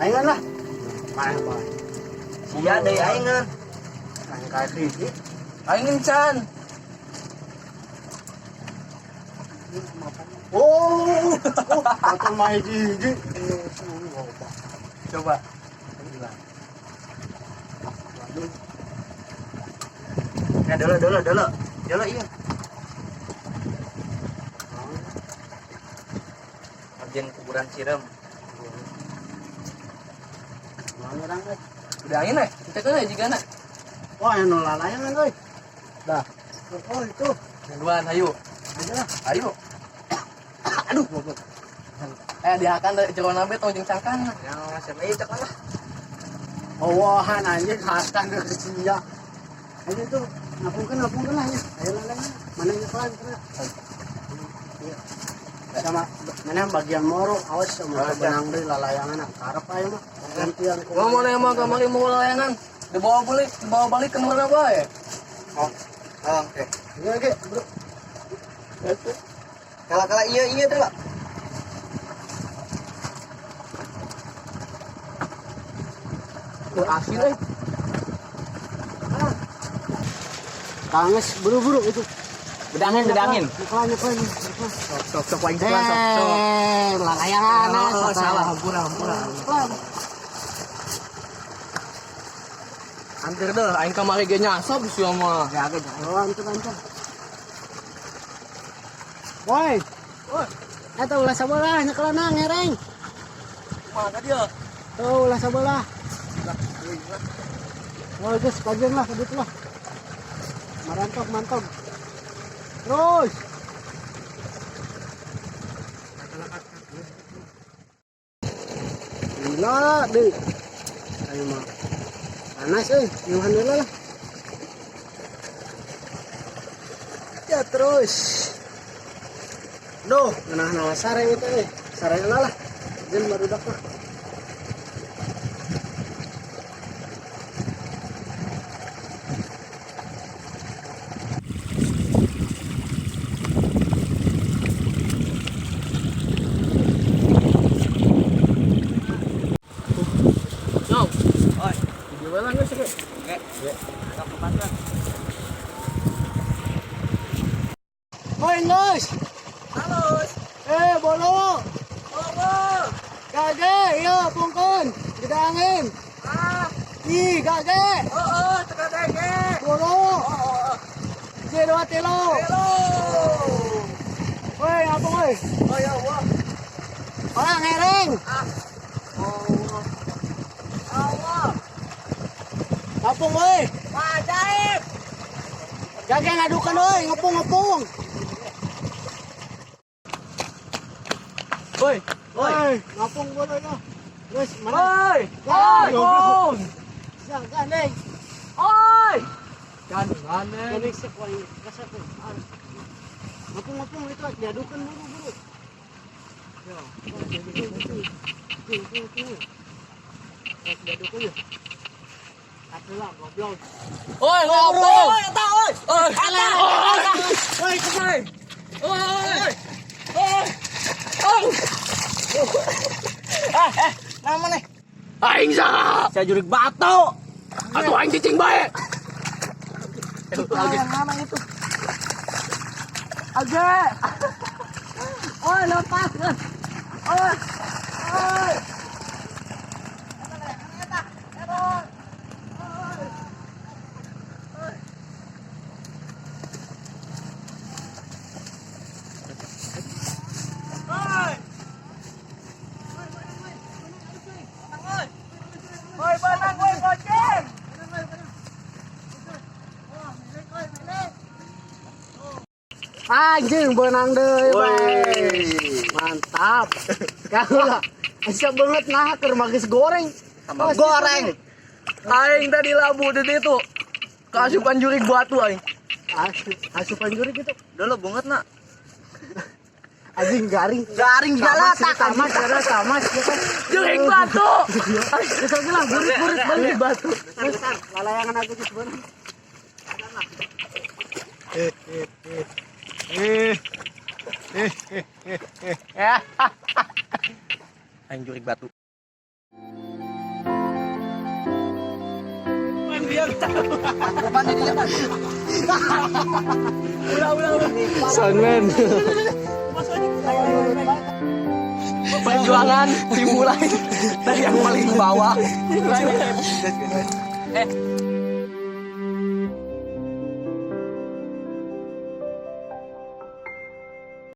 Aing lah. Mana apa? Sia deui aing. Aing kaki. Aing encan. Oh, oh, batu mah hiji-hiji. Coba. Ya dulu dulu dulu. Dulu iya. Bagian kuburan Cirem. Mana orang euy? Udah angin eh. Kita kan aja gana. Wah, yang nolak layangan euy. Dah. Oh, itu. Duluan, ayo. Aja lah. Ayo. Aduh, goblok. Eh dihakan dari jero nabe tong jeung cangkang. Yang sama ieu cek lah. Awahan anjing hakan ke sia. Ayo tuh, ngapungkeun ngapungkeun lah ya. Ayo lah lah. Mana nyekelan kena. Iya. Sama mana bagian moro awas sama Awas, ya. benang deui lalayangan karep ayo mah. Gantian ku. Ngomong emang kamari mau layangan. Dibawa balik ke mana bae? Oh. Oh, oke. Iya, ge, Bro. Kala-kala iya iya tuh lah. Tuh asin euy. Kanges buru-buru itu. Bedangin bedangin. Nyekelan nyekelan nyekelan. Sok sok sok aing sok sok. Eh, lalayangan. Oh, salah, hampura hampura. Antir deh, aing kamari ge nyasab sia mah. Ya ge jangan. Oh, antar antar. Woi. Woi. Eta ulah sabelah nyekelana ngereng. Mana dia? Tuh ulah sabelah. Oh, geus kajian lah kadut lah. Marantok mantap. Terus. Gila deh. Ayo mah. Panas euy, nyuhan heula lah. Ya terus. Duh, ngeunah nawa sare itu euy. Sare heula lah. Jeung barudak mah. Yo, Oi. video lah geus ge. Oke. Sok tempat lah. Woi, guys. Halus. Eh, bolo. Bolo. Gage, iya pungkun. Gede angin. Ah, Ih, gage. oh, oh, teka teke. Bolo. Oh, oh, J dua telo. Hello. Woi, apa woi? Oh ya Allah. Orang ngereng. Ah. Allah. Allah. Ngapung woi. Ajaib. Gage ngadukan woi, ngepung ngepung. Woi, Woi, ngapung bolo ya. Terus mana? woi, Woi, woi, Gandeng. oi. Kan mana? Gandeng sek woi, kasar tuh. Ngepung ngepung itu diadukan buru buru. Yo, diadukan itu. Itu itu itu. Diadukan ya. Satu lah, goblok. Oi, ngapung. Oi, eta oi. Oi, Woi, kemana? oi, oi, oi. Oi. Eh, nama nih. Aing saha? Saya jurik batu. Atuh aing cicing bae. Yang mana itu? Aja. Oi, lepas. Oi. Oi. Oi, benang woi goceng. Anjing benang deui, Woi. Mantap. Kaula. Asa banget nah keur magis goreng. Tambah goreng. Aing tadi labu di situ. Keasupan jurik batu aing. Asupan jurik gitu. Dulu bunget nak. Anjing garing. Garing Tamas, galatak. tamas, karena tamas ya kan. Jurik batu. Bisa bilang burit-burit balik batu. Besar, lalayangan aku geus beunang. Aing jurik batu. Soundman. Perjuangan dimulai dari yang paling bawah. Eh,